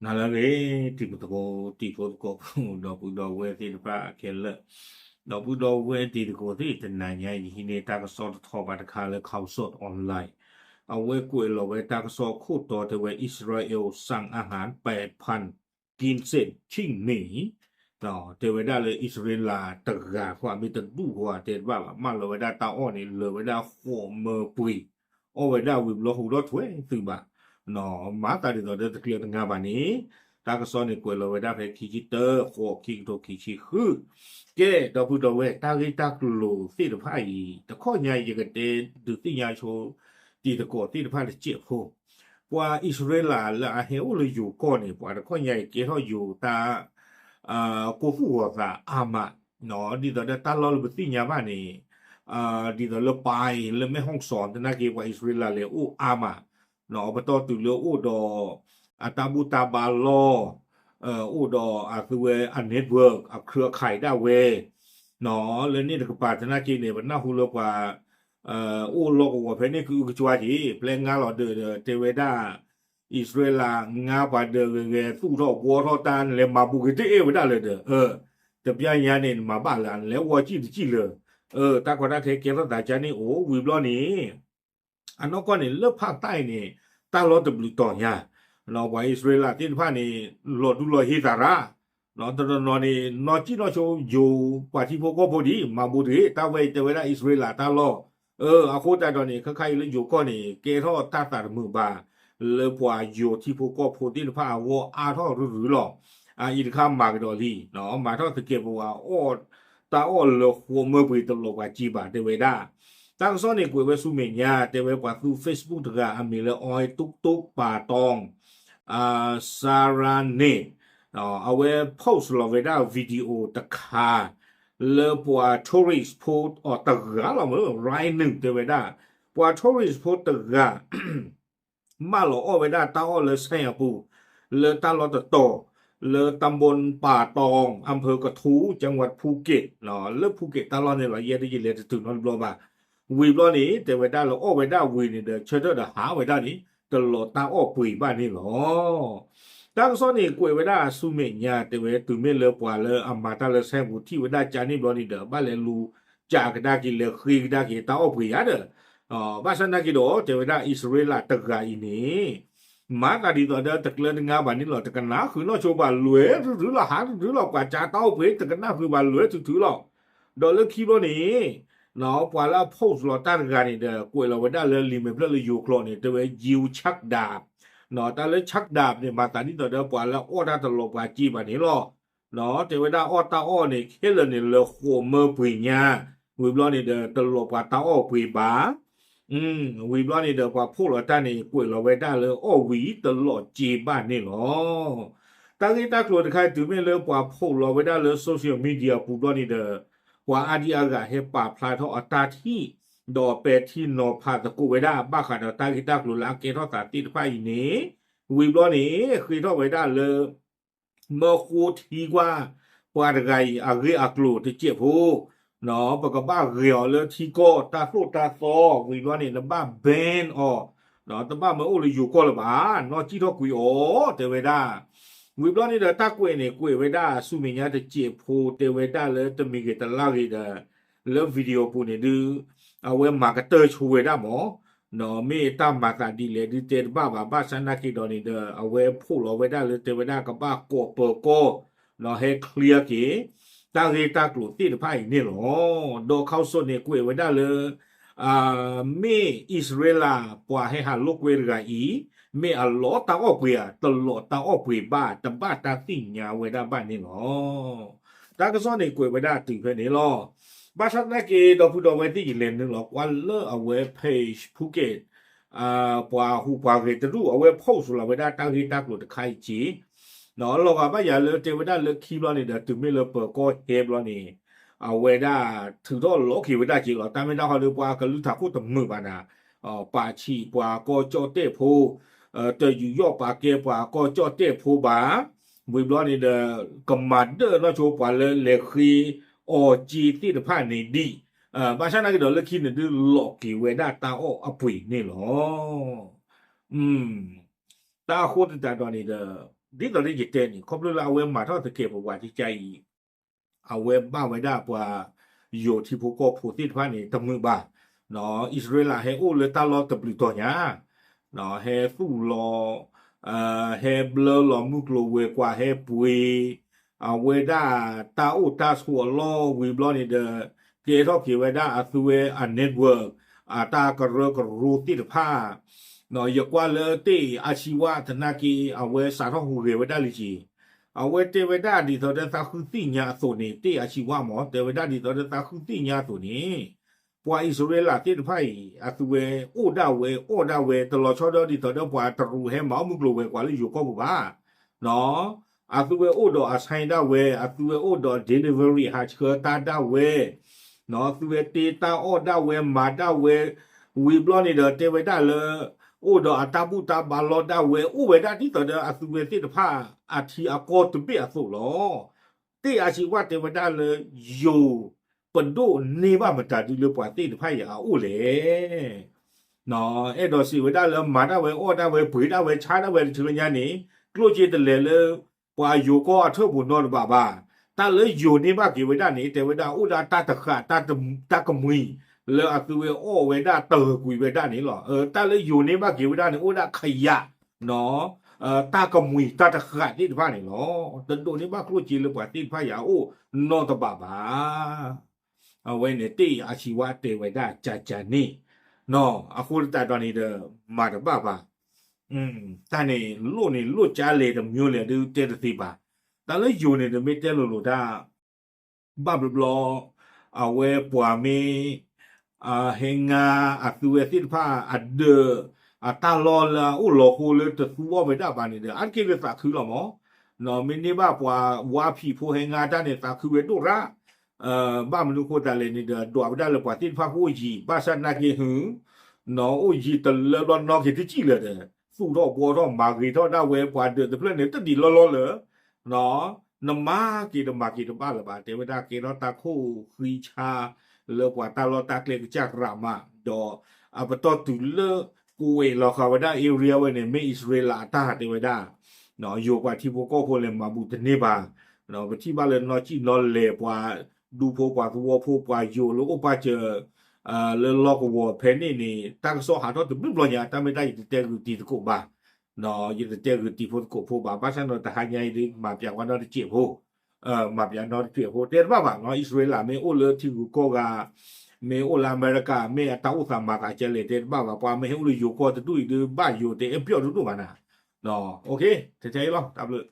နၤလၢအဂ့ၤ တံၤသကိး တံၤဖိသကိးဖိ ဒီပုၢ်ဒီဝဲၢ်သ့ၣ်တဖၣ်ခဲလၢာ်, ဒီပုၢ်ဒီဝဲၢ်တံၤသကိးသ့ၣ် တနၤညါအံၤ ယဟံးန့ၢ်တၢ်ကစီၣ်တထီၣ်ဘၣ်တခါလၢ Khaosod Online, အဝဲကွဲးလီၤဝဲတၢ်ကစီၣ်ခိၣ်တီတဲဝဲ อิสราเอลสั่งอาหารแปดพัน กินเสร็จชิ่งหนี တဲဝဲဒၣ်လၢ အံၣ်စရ့လးတဂၤဃီ မ့ၢ်တဒူၣ်ဃီတဲတဘၣ်ဘၣ် မၢလီၤဝဲဒၣ်တၢ်အီၣ်န့ၣ် လၢာ်ဝဲဒၣ်ဃိးမၢပှ့ၤ အီၣ်ဝဲဒၣ်ဝံၤဘျီ ဟူးထီၣ်ထွဲသုးဘၣ်, မၤသးဒ်သိးဒီးတကျၢၤတငါဘၣ်န့ၣ်, တၢ်ကစီၣ်န့ၣ်ကွဲးလီၤဝဲဒၣ်ဖဲခံဆံတၢ ဃိး ခံကထိခံဆံဃု, ကဲ ဒီပုၢ်ဒီဝဲၢ် တၢ်ဂ့ၢ်တၢ်ကျိၤသ့ၣ်တဖၣ်အံၤ တခီညါအံၤ ယကတဲဒုးသ့ၣ်ညါဆိ တံၤသကိးသ့ၣ်တဖၣ်တစဲးဖိ, ပှၤအံၣ်စရ့လးလၢအဟဲအိၣ်လၢယိၤကီၢ်န့ၣ် ပှၤတခီညါအံၤကဲထီၣ်ယိၤတၢ် ကိၢ်သူၣ်ဂီၤသးအါမး, ဒ်သိးဒီးတၢ်လီၢ်လၢပသ့ၣ်ညါဘၣ်န့ၣ်, ဒ်သိးလၢပၢ်အံၤ လၢမဲၣ်ဟီၣ်စီၣ် သနာ်က့ ပှၤအံၣ်စရ့လးလဲၤအိၣ်အါမး, ပတီၢ်တုၤလၢအိၣ်ဒီး အတၢ်ဘူၣ်တၢ်ဘါလီၢ်, အိၣ်ဒီးအသုဝဲအ network အ เครือข่าย ဒၣ်ဝဲ, လၢန့ၣ်တကပၤသနာ်က့န့ၣ် ပနၢ်ဟူလၢပှၤ အိၣ်လီၢ်ကဝီၤဖဲန့ၣ်ကအုကကွၢ်က့ၤ ပျဲငါလီၤဒီး တဲဝဲဒၣ် အံၣ်စရ့လး ငါပှၤဒၢးဂဲၤဂဲၤ သူၣ်ထီၣ်ဘှီထီၣ်တၢ် နလဲၤမၤဘူးက့ၤတအဲၣ်ဝဲဒၣ်လၢၤဒီး, တပျၢ်ညါန့ၣ် နမၤဘၣ်လၢၤ နလဲၤဝီစံၣ်တစံၣ်လၢၤ, တၢ်ကီတၢ်ခဲကဲထီၣ်သးကါန့ၣ်အိၣ်ဝံၤဘျီန့ၣ် အနီၢ်ကီၢ်န့ၣ် လၢဖးသၣ်အံၤန့ၣ် တၢ်လီၢ်တဘျုးတီၤညါ, ပှၤအံၣ်စရ့လးသ့ၣ်တဖၣ်န့ၣ် လီၤဒူလီၤဟ့သးရၣ်, တနီၤနီၤန့ၣ် နီၢ်ကံၣ်နီၢ်ဆိယိၤ ပှၤထံဖိကီၢ်ဖိဒံး မၤဘူးတဂ့ၤ တၢ်ဝဲအံၤတဲဝဲဒၣ်အံၣ်စရ့လးတၢ်လီၢ်, အဃိသတးဒီးန့ၣ် ခဲခါအံၤလၢယိၤကီၢ်န့ၣ် ကဲထီၣ်တၢ်သးတမုာ်ဘၣ် လၢပှၤယိၤထံဖိကီၢ်ဖိသ့ၣ်တဖၣ်အဂီၢ်အါထီၣ်ရုရုလီၤ, အအံၤတခါမၤကဒီးလံ, မၤထီၣ်သကဲးပဝး တၢ်အီၣ်လၢဃိးမၢပှ့ၤတလီၤပှၤစ့ဘၣ် တဲဝဲဒၣ်, တၢ်ကစီၣ်န့ၣ်ကွဲးဝဲဆူမဲာ်ညါ တဲဝဲပှၤသူ Facebook တဂၤအမံၤလၢ အီတုၣ်တုၣ်ပာ်တီၣ် Sara န့ၣ် အဝဲ post လီၤဝဲဒၣ် video တခါ လၢပှၤ tourist ဖိအီၤတဂၤလီၤမ့ၢ် ရၢနုာ်တဲဝဲဒၣ်, ပှၤ tourist ဖိတဂၤ မၢလီၤအီၣ်ဝဲဒၣ်တၢ်အီၣ်လၢဆဲၣ်အပူၤ လၢတၢ်လီၢ်တတီၤ လၢ ตำบลป่าตอง อำเภอกระทู้ จังหวัดภูเก็ต လၢဖူက့းတၢ်လီၢ်န့ၣ်လီၤ ယဲဒ်ယလဲၤတတုၤနီတဘျီဘၣ်, ဝံၤဘျီန့ၣ် တဲဝဲဒၣ်လၢအီၣ်ဝဲဒၣ်ဝံၤန့ၣ်ဒီး ဆၢထၢၣ်ဒီးဟးဝဲဒၣ်န့ၣ် တလီၤတၢ်အီၣ်ပှ့ၤဘၣ်န့ၣ်လီၤ. တၢ်ကစီၣ်န့ၣ်ကွဲးဝဲဒၣ်ဆူမဲာ်ညါ တဲဝဲတုၤမ့ၢ်လၢပှၤလၢအမၤတၢ်လၢဆဲၣ်ပူၤထံၣ်ဝဲဒၣ်ကါန့ၣ်ဘျီန့ၣ်ဒီး ဘၣ်လဲၤလူၤကးကဒါက့ၤ လဲၤဃ့ကဒါက့ၤတၢ်အီၣ်ပှ့ၤဧါဒီး ဘၣ်ဆၣ်နာ်က့ဒီး တဲဝဲဒၣ်အံၣ်စရ့လးတဂၤအံၤန့ၣ် မၤသးဒ်သိးဒီးတကျၢၤတငါဘၣ်န့ၣ်လီၤ တကနၣ်ဃုာ်နီၢ်ဆိဘၣ် လဲၤတုၤတုၤလီၤ ဟးတုၤတုၤလီၤ ပှၤကးတၢ်အီၣ်ပှ့ၤ တကနၣ်ဃုာ်ဘၣ်လဲၤတုၤတုၤလီၤ. ဒီးလၢခံဘျီန့ၣ် ပှၤလၢအ post လီၤတၢ်တဂၤန့ၣ်ဒီး ကွဲးလီၤဝဲဒၣ်လၢလံာ်မဲာ်ဖျၢၣ်လၢယိၤကျိာ်န့ၣ် တဲဝဲ Gil Chakdab, တၢ်လၢ Chakdab န့ၣ် မၤသးဒ်သိးဒီးပှၤလၢအီၣ်တၢ်တလီၤပှၤစ့ဘၣ်န့ၣ်လီၤ. တဲဝဲဒၣ်အီၣ်တၢ်အီၣ်န့ၣ် ခဲလၢာ်န့ၣ်လၢဃိးမၢပှ့ၤညါ, ဝံၤဘျီန့ၣ်ဒီးတလီၤပှၤတၢ်အီၣ်ပှ့ၤဘၣ် ဝံၤဘျီန့ၣ်ဒီးပှၤဖီၣ်လီၤတၢ်န့ၣ် ကွဲးလီၤဝဲဒၣ်လၢအီၣ်ဝံၤတလီၤစ့ဘၣ်န့ၣ်လီၤ. တၢ်ဂ့ၢ်တၢ်ကျိၤတခါတုၤမ့ၢ်လၢပှၤဖီၣ်လီၤဝဲဒၣ်လၢ social media အပူၤဘျီန့ၣ်ဒီး ပှၤအါဒံအါဂၤဟဲပာ်ဖျါထီၣ်အတၢ်ထံၣ်, ဒီးပဲာ်ထံနီၤဖးသကိးဝဲဒၣ် ဘၣ်ဃးဒီးတၢ်ဂ့ၢ်တၢ်ကျိၤလၢအကဲထီၣ်သးသ့ၣ်တဖၣ်အံၤန့ၣ်, ဝံၤဘျီန့ၣ် ဃ့ထီၣ်ဝဲဒၣ်လၢ မၢဃိထံကွၢ် ပှၤတဂၤအံၤအဂ့ၢ်အကျိၤတစဲးဖိ, ပကဘၣ်ဂဲၤအီၤလၢထံကီၢ်တၢ်သိၣ်တၢ်သီ ဝံၤဘျီန့ၣ် နဘၣ် ban အီၤ, တဘၣ်မၢအိၣ်လၢယိၤကီၢ်လၢၤဘၣ်, နီၢ်စံၣ်ထီၣ်ကွံာ်အီၤ တဲဝဲဒၣ်. ဝံၤဘျီန့ၣ်ဒီးတၢ်ကွဲးန့ၣ် ကွဲးဝဲဒၣ်ဆူမဲာ်ညါတစဲးဖိ တဲဝဲဒၣ်လၢတမံၤဂ့ၤတလါဂ့ၤဒီး လၢ video ပူၤန့ၣ်ဒုး အဝဲမၤကတၢၢ်ဆိဝဲဒၣ်မး မ့ၢ်တၢ်မၤသးဒ်လဲၣ်ဒုးတဲတဘၣ်ဘၣ် ဘၣ်ဆၣ်နာ်က့ဒီးန့ၣ်ဒီး အဝဲဖီၣ်လီၤဝဲဒၣ်လၢတဲဝဲဒၣ်ကဘၣ်ကိးပၢၤကီၢ် ဟဲ clear က့ၤ တၢ်ဂ့ၢ်တၢ်ကျိၤသ့ၣ်တဖၣ်အံၤန့ၣ်လီၤ. ဒီး Khaosod န့ၣ် ကွဲးဝဲဒၣ်လၢ မ့ၢ်အံၣ်စရ့လးပှၤဟဲဟးလိာ်ကွဲတဂၤအံၤ မ့ၢ်အလီၤတၢ်အီၣ်ပှ့ၤဧါ တလီၤတၢ်အီၣ်ပှ့ၤဘၣ် တဘၣ်တၢ်သ့ၣ်ညါဝဲဒၣ်ဘၣ်န့ၣ်လီၤ. တၢ်ကစီၣ်န့ၣ်ကွဲးဝဲဒၣ်တုၤဖဲန့ၣ်လီၤ. ဘၣ်ဆၣ်သနာ်က့ ဒီပုၢ်ဒီဝဲၢ်သ့ၣ် ယလဲၤနုာ်လီၤကွၢ်လၢအဝဲ page ဖူကဲး ပှၤဟူးပှၤဂဲၤတရူၢ် အဝဲ post လီၤဝဲဒၣ်တၢ်ဂ့ၢ်တၢ်ကျိၤတခါအံၤက့ၤ လီၤဂာ်ဘၣ်ယၤလၢတဲဝဲဒၣ်လၢခံဘျီန့ၣ်ဒီး တုၤမ့ၢ်လၢပၢၤကီၢ်ဟဲဘျီန့ၣ် အဝဲဒၣ်ထုးထီၣ်လီၤက့ၤဝဲဒၣ်က့ၤလီၤ. တၢ်မ့ၢ်တၢ်ဟီဒီးပှၤကလုၢ်ထးခိၣ်တမုာ်ဘၣ်နၤ ပာ်ဆံးပှၤကီၢ်ကၠီၣ်တဲၣ်ဖိ တယူးယီၣ်ပာ်ကဲပှၤကီၢ်ကၠီၣ်တဲၣ်ဖိဘၣ်. ဝံၤဘျီန့ၣ်ဒီး ကမၤဒၢၣ်နီၢ်ဆိပှၤလၢလဲၤဃ့အီၤစ့သ့ၣ်တဖၣ်န့ၣ်ဒံး ဘၣ်ဆၣ်နာ်က့ဒီးလၢခံန့ၣ်ဒုးလီၤက့ၤဝဲဒၣ်တၢ်အီၣ်အပှ့ၤန့ၣ်လီၤ. တၢ်အဃိသတးဒီးန့ၣ်ဒီး ဒ်သိးလၢယတဲန့ၣ် ခီဖျိလၢအဝဲမၤထီၣ်သကဲးပဝးတကါအံၤ အဝဲဘၣ်ဝဲဒၣ်ပှၤယိၤထံဖိကီၢ်ဖိသ့ၣ်တဖၣ်န့ၣ် တမုာ်ဘၣ်. အံၣ်စရ့လးဟဲအိၣ်လၢတၢ်လီၢ်တဘျုးတီၤညါ, ဟဲသူၣ်လီၤ, ဟဲဘျၢလီၤမုၢ်ကျိၤဝဲၤကွာ် ဟဲပှ့ၤ အဝဲဒၣ်တၢ်အိၣ်တၢ်ဆိးအလီၢ်ဝံၤဘျီန့ၣ်ဒီး ကဲထီၣ်က့ၤဝဲဒၣ်အသုဝဲအ network အတၢ်ကရၢကရိသ့ၣ်တဖၣ် ယကွၢ်လၢတ့ၢ်အါဆံးဝၣ်သနာ်က့ အဝဲစးထီၣ်ဟူးဂဲၤဝဲဒၣ်လံက့ၤ. အဝဲတဲဝဲဒၣ်ဒ်သိးဒီးသးဃုသ့ၣ်ညါအသိးန့ၣ် တ့ၢ်အါဆံးဝၣ်မ့ၢ် တဲဝဲဒၣ်ဒ်သိးဒီးသးဃုသ့ၣ်ညါအသိးန့ၣ် ပှၤအံၣ်စရ့လးသ့ၣ်တဖၣ်အံၤ အသုဝဲအိၣ်ဒၣ်ဝဲ အီၣ်ဒၣ်ဝဲ တလီၤဆီဒီးဒ်သိးဒီးပှၤတရူးဟဲမၤအီၣ်မုၢ်ကျိၤဝဲၤကွာ်လၢယိၤကီၢ်ပူၤဘၣ်. အသုဝဲအိၣ်ဒီးအ sign ဒၣ်ဝဲ အသုဝဲအိၣ်ဒီး delivery ဟးဆှၢတၢ်ဒၣ်ဝဲ သုဝဲတ့တၢ်အီၣ်ဒၣ်ဝဲ မၤဒၣ်ဝဲ ဝံၤဘျီန့ၣ်ဒီးတဲဝဲဒၣ်လၢ အိၣ်ဒီးအတၢ်ဘူၣ်တၢ်ဘါလီၢ်ဒၣ်ဝဲ အိၣ်ဝဲဒၣ်ဒ်သိးဒီးအသုဝဲသ့ၣ်တဖၣ်အထံအကီၢ်တဘ့ၣ်အသိးလီၤ. တ့ၢ်အါဆံးဝၣ်တဲဝဲဒၣ်လၢ ယိၤပဒိၣ်န့ၢ်ဘၣ်မတၤဒုလၢပှၤသ့ၣ်တဖၣ်အံၤအအိၣ်လဲၣ်. အဲၣ်ဒိးစံးဝဲဒၣ်လၢမၤဒၣ်ဝဲအီၣ်ဒၣ်ဝဲပှ့ၤဒၣ်ဝဲဆါဒၣ်ဝဲတဆၢညါန့ၣ် ကျိၣ်စ့တလဲၤလၢ ပှၤယိၤကီၢ်အထၢၣ်ပူၤနီတဘ့ၣ်ဘၣ်. တၢ်လၢယိၤန့ၢ်ဘၣ်က့ၤဝဲဒၣ်န့ၣ် တဲဝဲဒၣ်အိၣ်ဒၣ်တၢ်တဃာ် တၢ်ကမှံၤ လၢအသုဝဲအီၣ်ဝဲဒၣ်တဂၢၢ်ကွံာ်ဝဲဒၣ်န့ၣ်လီၤ. တၢ်လၢယိၤန့ၢ်ဘၣ်က့ၤဝဲဒၣ်န့ၣ် အိၣ်ဒၣ်ခယၣ် တၢ်ကမှံၤတၢ်တဃာ်သ့ၣ်တဖၣ်န့ၣ်လီၤ. တဒိးန့ၢ်ဘၣ်ကျိၣ်စ့လၢပှၤသ့ၣ်တဖၣ်အံၤအအိၣ်နီတဘ့ၣ်ဘၣ်. အဝဲန့ၣ်တ့ၢ်အါဆံးဝၣ်တဲဝဲဒၣ်ကကန့ၣ် အဃိသတးဒီးန့ၣ်ဒီး မၤတဘၣ်ဘၣ်. တၢ်န့ၣ်လိၣ်န့ၣ်လိၣ်ကလဲၣ်တမံၤလဲၣ်ဒုတဲတသ့ဘၣ်. တၢ်လၢယိၤန့ၣ်ဒီးမ့ၢ်တဲလိၤလိၤတၢ် ဘၣ်ဘျီဘျီ အဝဲပှၤမ့ၢ် ဟဲငါအသုဝဲသ့ၣ်တဖၣ်အဒၢး အတၢ်လီၢ်လၢအအိၣ်လီၤဃိလၢတသူအီၣ်ဝဲဒၣ်ဘၣ်န့ၣ်ဒီး အါတက့ၢ်လၢသးခုလီၤမး. မ့ၢ်န့ၢ်ဘၣ်ပှၤဝါဖံးဖိဟဲငါတၢ်န့ၣ် သးခုဝဲဒိၣ်ရၣ်. ဘၣ်မနုၤဃိသတးလဲၣ်န့ၣ်ဒီး ဒွးဝဲဒၣ်လၢပှၤသ့ၣ်တဖၣ်ကအိၣ်ယံၤ ဘၣ်ဆၣ်သနာ်က့ အိၣ်ယံၤတလၢဘျီနီၢ်က့ၤတစံၣ်လၢၤဒီး သူၣ်ထီၣ်ဘှီထီၣ်မၤဂ့ၤထီၣ်ဒၣ်ဝဲပှၤဒၢးတဖျၢၣ်န့ၣ် တဒံးလီၢ်လီၢ်လၢ နမၤက့ၤတမၤက့ၤတဘၣ်လၢၤဘၣ် တဲဝဲဒၣ်ကဲထီၣ်တၢ်ခိၣ်ဃံဆါ လၢပှၤတၢ်လီၢ်တၢ်ကျဲကစၢ်ရးမး ဒီးအပတီၢ်တုၤလၢ ကွဲးလီၤဃာ်ဝဲဒၣ် area ဝဲန့ၣ် မ့ၢ်အံၣ်စရ့လးအတၢ်တဲဝဲဒၣ် ယိၤပှၤထံဖိကီၢ်ဖိလဲၤမၤဘူးတန့ၢ်ဘၣ်. ပထံၣ်ဘၣ်လၢနီၢ်ကံၣ်နီၢ်လဲၤပှၤဒူဖိပှၤသဝီဖိပှၤယိၤလၢအိၣ်ပာ်စၢၤ လၢလီၢ်ကဝီၤဖဲန့ၣ်န့ၣ် တၢ်ကစီၣ်ဟးထီၣ်တဘျုးဘျီညါ တၢ်မ့ၢ်တၢ်ယတတဲဂုာ်တံၤသကိးဘၣ် ယတတဲဂုာ်တံၤဖိသကိးဖိဘၣ် ဘၣ်ဆၣ်ဒီးတဟါညါအံၤဒ်မၤပျးဝဲနီတစဲးဖိ မၤပျးနီတစဲးဖိ တဲတဘၣ်ဘၣ် အံၣ်စရ့လးမ့ၢ်အိၣ်လၢထံဂုၤကီၢ်ဂၤ မ့ၢ်အိၣ်လၢအမဲရကၤ မ့ၢ်အတၢ်အိၣ်သးမၤသးကဲလဲၣ် တဲတဘၣ်ဘၣ် ပှၤမ့ၢ်ဟဲအိၣ်လၢယိၤကီၢ်တဒူၣ်အံၤဒ်ဘၣ်ယိၤတအဲၣ်ပျီၣ်တဒူၣ်ဘၣ်နၤ ထဲထဲအံၤလီၤ တၢ်ဘျုး